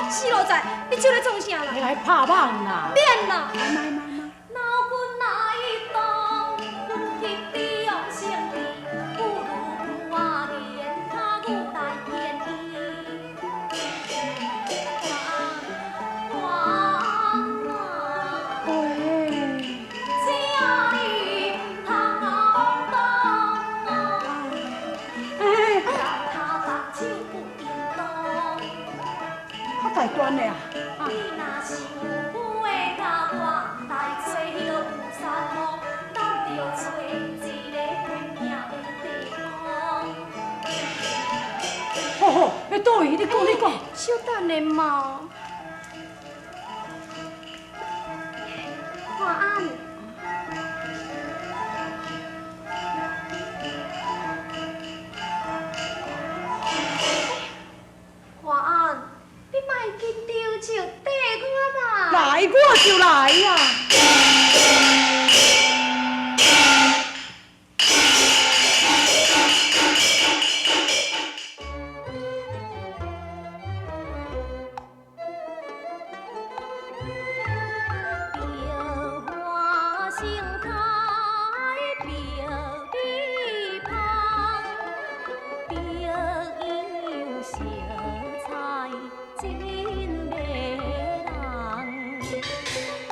死奴才，你手咧创啥啦？你来拍网啦！免啦！买买买买！老君来当，阮去中生智，不如我言他语来言语。喂，请你毋通啊妄动哎，啊，脚踏手不应当。较大段的啊！你若是有久的甲我来做彼落有山梦，咱就找一个归命的地方。好好，欲佗位？你讲，你讲。小等下嘛。华安。华安，你莫紧张，笑缀我啦。来我就来啊！白花生开白米香，白营养小菜真迷人。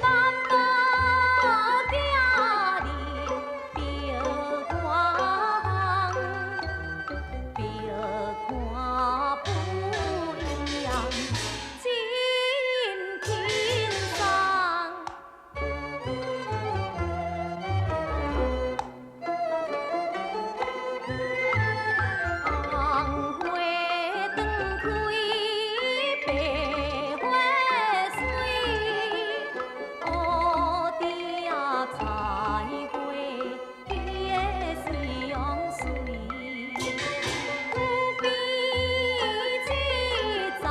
万宝寄你白花红，白看不厌真轻松。红花断开白花水，乌蝶彩花结相随。湖边一丛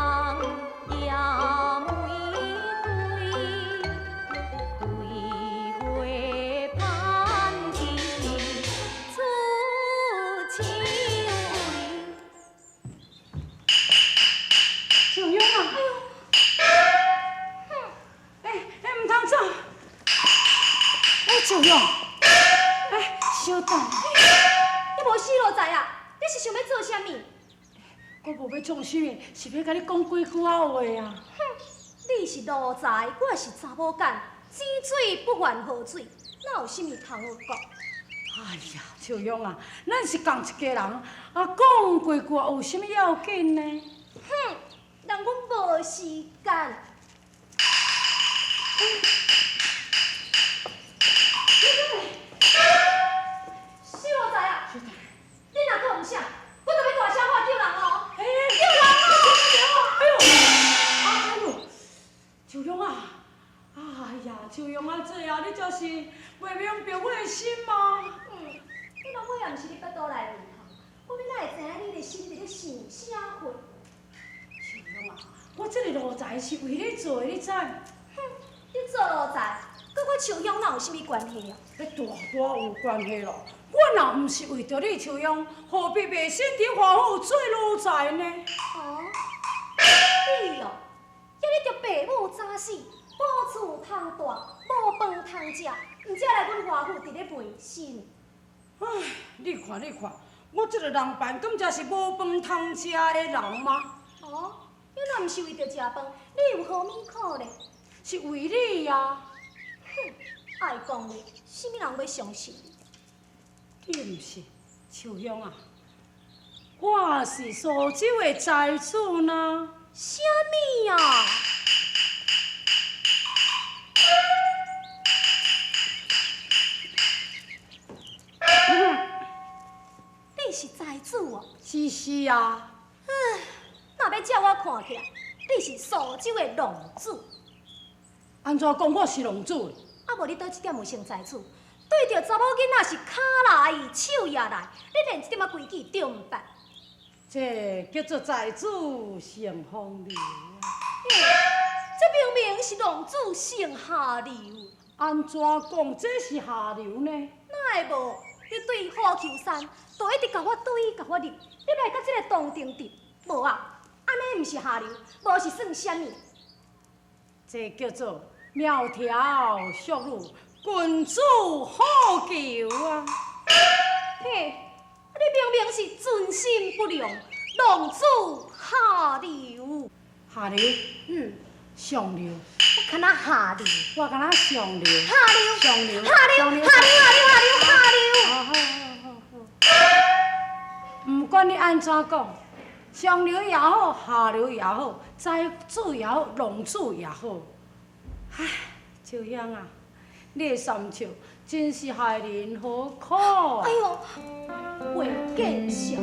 野玫瑰，开花攀枝出树尾。小勇啊！哎哎，毋通走！哎，秋勇，哎，小等，你无死奴才啊！你是想欲做啥物？我无欲创啥物，是欲共你讲几句仔话啊。哼，你是奴才，我是查某囡，井水不犯河水，哪有啥物通好讲？哎呀，秋勇啊，咱是仝一家人，啊，讲几句话有啥物要紧呢？哼，人阮无时间。死奴才啊！你若阁毋响，我就欲大声喊救人哦！哎，救人哦！哎呦，哎呦，秋勇啊，哎呀，秋勇啊，这啊，你这是袂明白我的心吗？嗯，你老母也毋是你腹肚内的头，我欲哪会知影你的心伫咧想啥货？秋勇啊，我这个奴才是为你做的，你知？哼，你做奴才，佮我秋香哪有啥物关系啊？彼大大有关系咯。我若毋是为著你秋香，何必袂身伫华府做奴才呢？哦，你哦，遐你著爸母早死，无厝通住，无饭通食，毋才来阮华府伫咧卖身。唉，你看你看，我这个人扮，敢才是无饭通食的人吗？哦，你若毋是为著食饭，你有何物苦咧？是为你啊！哼，爱讲话，啥物人欲相信？你毋是秋香啊，我是苏州的财主呢。啥物啊？你是财主哦？是是啊。唉，若欲照我看起来，你是苏州的浪子。按怎讲我是浪子？啊，无你佗一点有成财主？对著查某囡仔是跤来手也来，你连这点仔规矩都毋捌。这叫做财主成风流啊！这明明是浪子成下流。按怎讲这是下流呢？哪会无？你对虎丘山，就一直共我对，共我入，你来到这个洞庭镇，无啊，按呢毋是下流，無是算啥物？這叫做窈窕淑女，君子好逑啊！嘿，你明明是存心不良，浪子下流。下流？嗯，上流。我敢若下流。我敢若上流。下流。上流。下流。下流。下流。下流。下流。好好好好。毋管你按怎講，上流也好，下流也好，才子也好，浪子也好。唉，秋香啊，你的三笑真是害人何苦啊！哎喲，袂見笑。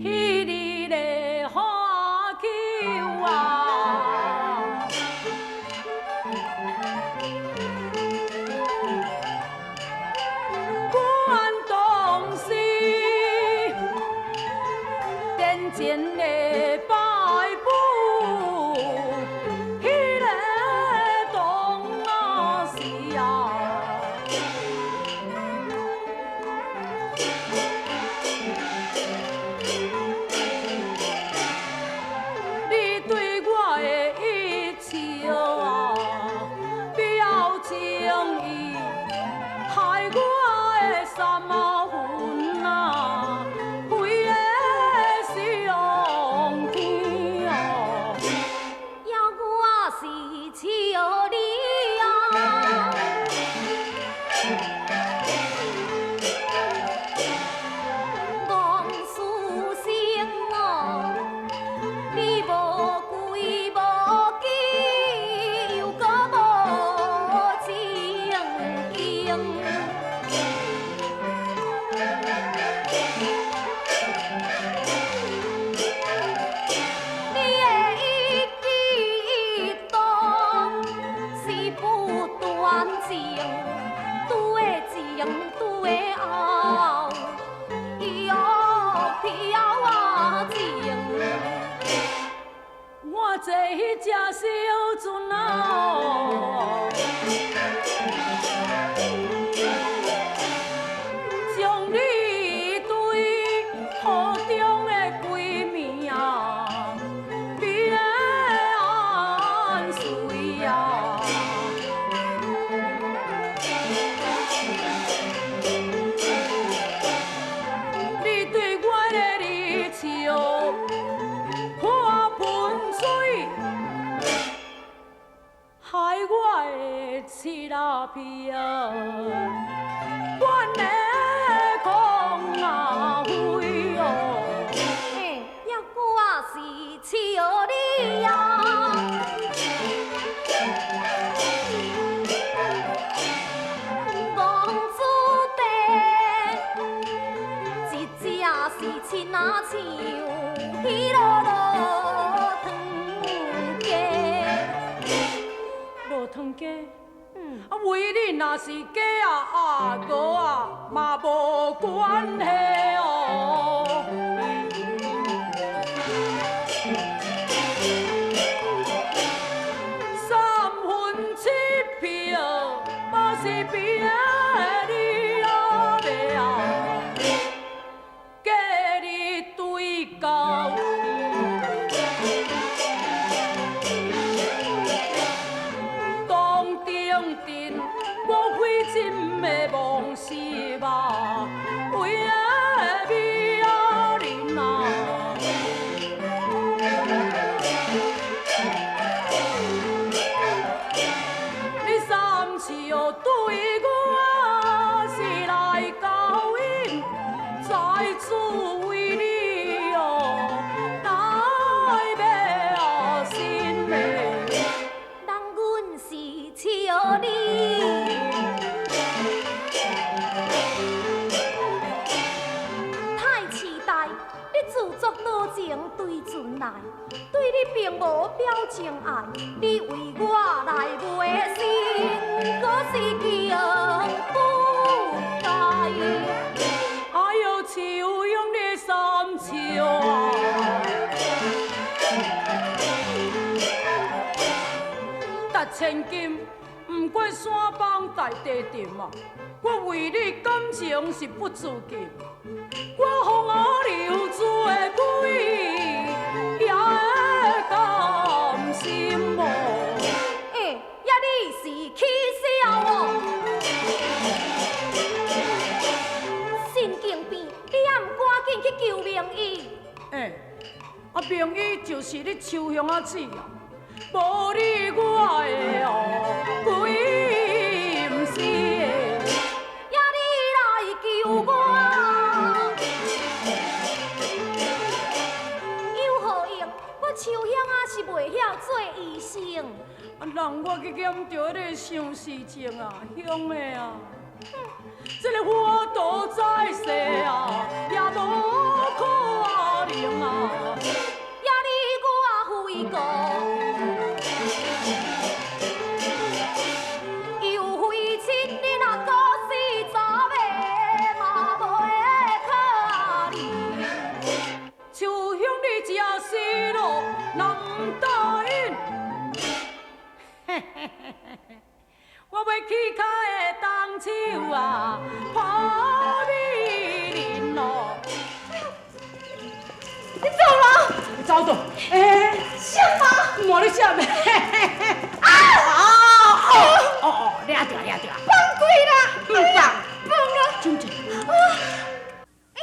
彼日的花球啊，阮當時殿前的拜舞，彼个當時啊。你對我的一笑啊，表情意，害我的三魂啊，飛的上天哦。猶我是笑你啊，戇書生哦，你無規無矩，又閣無正經。你的一舉一動是不端正，拄的前拄的後，伊飄啊情。我坐彼隻小船啊，將你對河中的規暝啊，變水啊。你對我的離笑泼噴水，害我的七仔皮啊，阮的空啊飞哦。嘿，猶我是笑你啊。戇子弟，一隻是親仔像彼落落湯雞。落湯雞，啊，為你若是雞仔啊鵝啊，嘛無關係哦。三分七票，嘛是憑你啊欲啊，嫁你對到。當頂陣，我費盡的忘失啊，為的美啊人啊。你三笑對我是來勾引，才子為你哦來欲啊心的。人阮是笑你，太痴呆，你自作多情對船來，對你並無表情愛，你為我來賣身，閣是情不該。哎喲，秋陽的三笑啊，值千金，毋管山崩大地沉啊，我為你感情是不自禁，我予我留住的久。病医就是你秋香仔姊啊，无你我会哦规毋是的。也你来救我，有何用？我秋香仔是袂晓做医生。啊，人我去兼著彼个相思症啊，乡的啊，这个佛度在世啊，也无可能啊。也你我非过，又非亲，你若阁死十个嘛袂可能。秋香，你这死咯，若毋答应，我欲起跤的动手啊，拍美人咯。你走了？走倒，欸，什么？莫咧啥物？啊！哦哦哦，掠著掠著，放开啦！唔放，放啦！真正。啊！欸，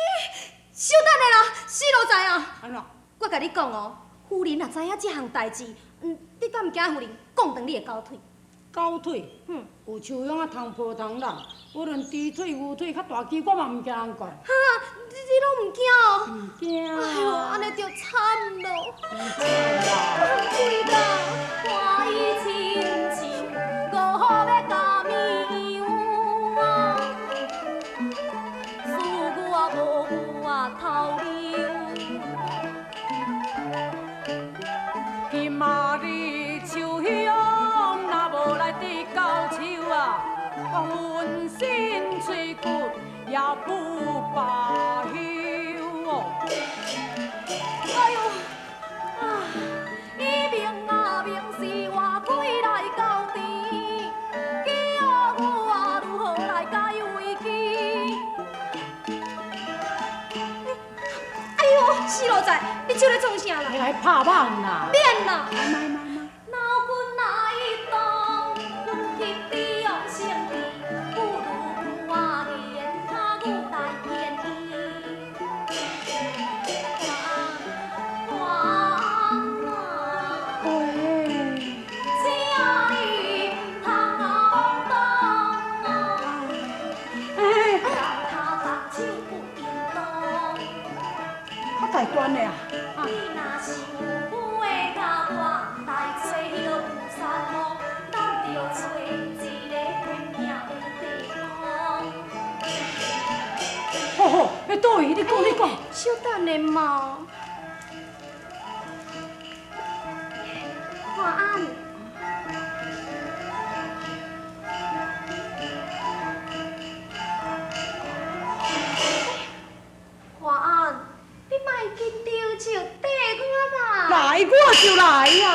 稍等下啦，死奴才啊！按怎？我共你讲哦，夫人若知影這項代誌，你敢毋驚夫人摃斷你的狗腿？狗腿？嗯。有秋香仔通抱通揽，无论猪腿牛腿較大支，我嘛毋驚人管。哈，你攏毋驚哦？毋驚。哎喲，按呢就慘咯。毋驚啦。放開啦！看伊親像五欲咬啊，輸我無有啊頭路。今仔日秋香若無來得到手啊，我渾身脆骨也不罷休哦。哎喲，啊！伊明啊明是活開來交甜，叫我如何來解危機？哎喲，死奴才，你手咧創啥啦？來拍網啦！免啦！買買買。老君來當，阮去比用性地，不如我言他牛大便宜。我喂，请你毋通啊妄动啊，哎，跤动手不应当。較大段的啊！你若是有母的甲我來找彼个有山王，咱著找一个拼命的地方。好好，欲佗位？你講你講。稍等下嘛。華安。華安，你莫緊張，就綴我啦。來我就來啊！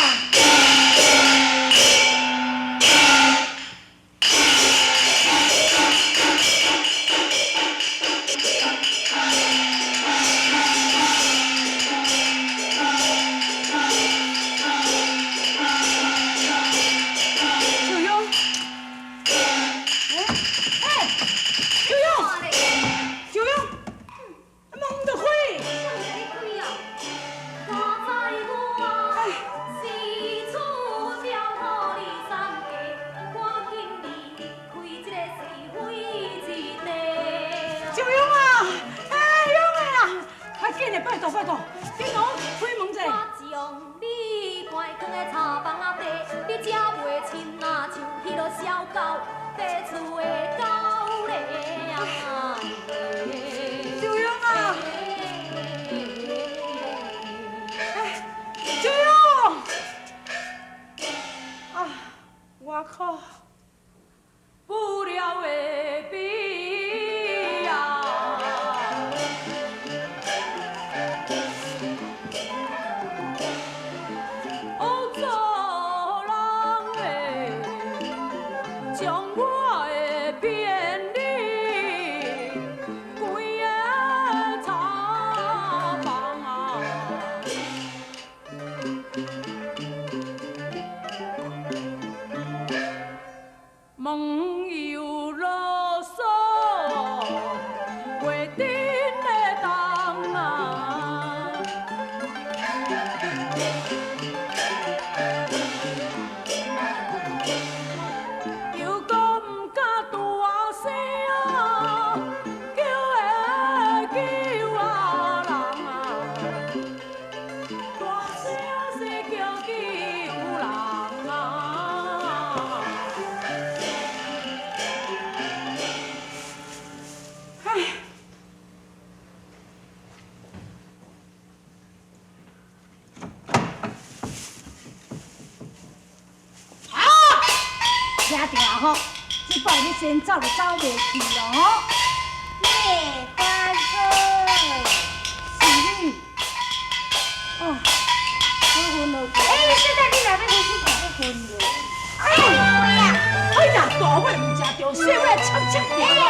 秋香，欸，秋香，秋香，門著開。秋香啊，欸，勇的啊，較緊的，拜託拜託，緊哦，開門者。我將你關囥在茶房仔底，你食袂深啊，像彼啰小狗佇厝的狗咧啊！秋香啊，欸，秋香，啊，我靠，不了的比啊！哦，做人的將我的騙你，規个茶房啊！着啊吼，這擺你先走就走袂去咯吼。咩花哥？是你。哦，我昏落去。哎，現在你若欲昏，你就欲昏了。哎呀，哎呀，大尾毋食著，細尾插插著。哎呀，